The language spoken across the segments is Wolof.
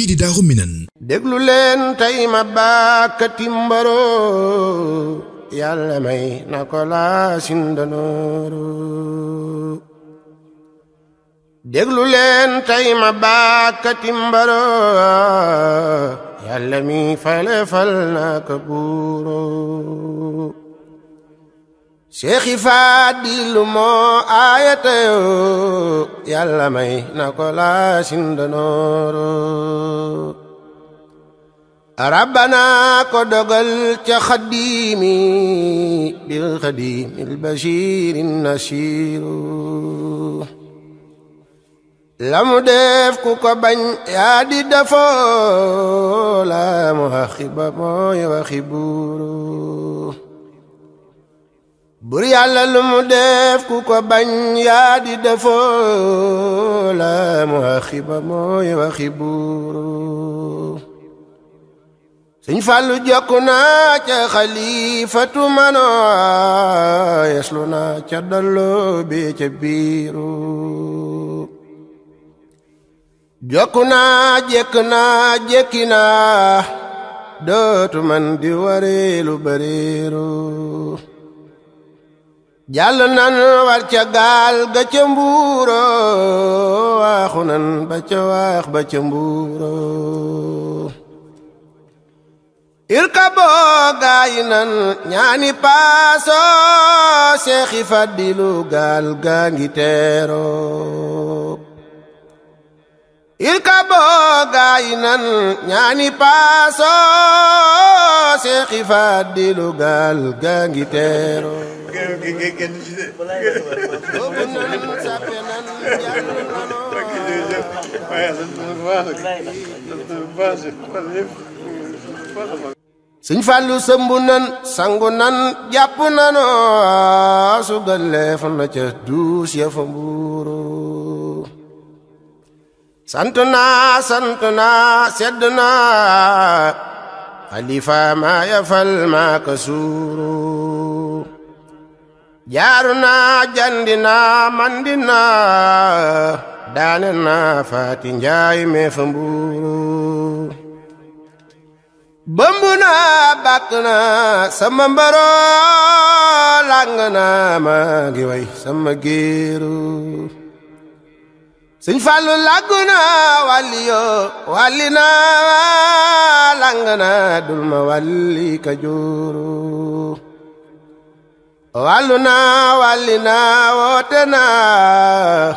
bii di Daaru Minan. déglu leen tey ma bàkkati mbaro yàlla may na ko laa sindanooru déglu leen tey ma bàkkati mbaro yàlla mi fale fal na ko buuro Seexi Faadilu moo aayatayo yàlla may na ko laa sindanooru rabbana ko dogal ca xaddiimi bil xaddiimil basiirin nasiiru lamu def ku ko bañ yaa di dafoo la mu axiba mooy waxi buuru bur yàlla lu mu def ku ko bañ yaa di dafoo la mu axiba mooy waxi buuru Sëñ Fallu jokku naa ca xalifatu mano yeslu naa ca dollo bi ca biiru jokku naa jekk naa jekki naa dootu man di wareelu bareeru jàll nan war ca gaal ga ca mbuuro waaxu nan ba ca waax ba ca mbuuro irkaboo gaayi nan ñaani paaso Seexi Fadilu gaal gaa ngi teero irkaboo gaayi nan ñaani paaso Seexi Fadilu gaal gaa ngi teero boobu nan sappe nan jàll nano Sëñ Fallu sëmbu nan sangu nan jàpp nano sugal leef na ca duus ya fa mbuuru sant naa sedd naa xalifa maa yafal maa ka suuru jaaru naa jandi naa mandi naa daane naa faati njaay mee fa mbuuru bëmb naa bàkk naa sama mbaro làng naa maa ngi way sama géeru Sëñ Fallu làggu naa wàlli yoo wàlli naa làng naa dul ma wàlli ka jooru wàllu naa woote naa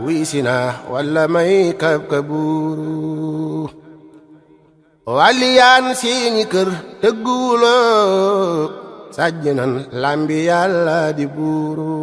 wiisi naa walla may kab ka buuru wàlli yaan seeni kër tëgguwuloo sàjj nan lambi yàlla di buuru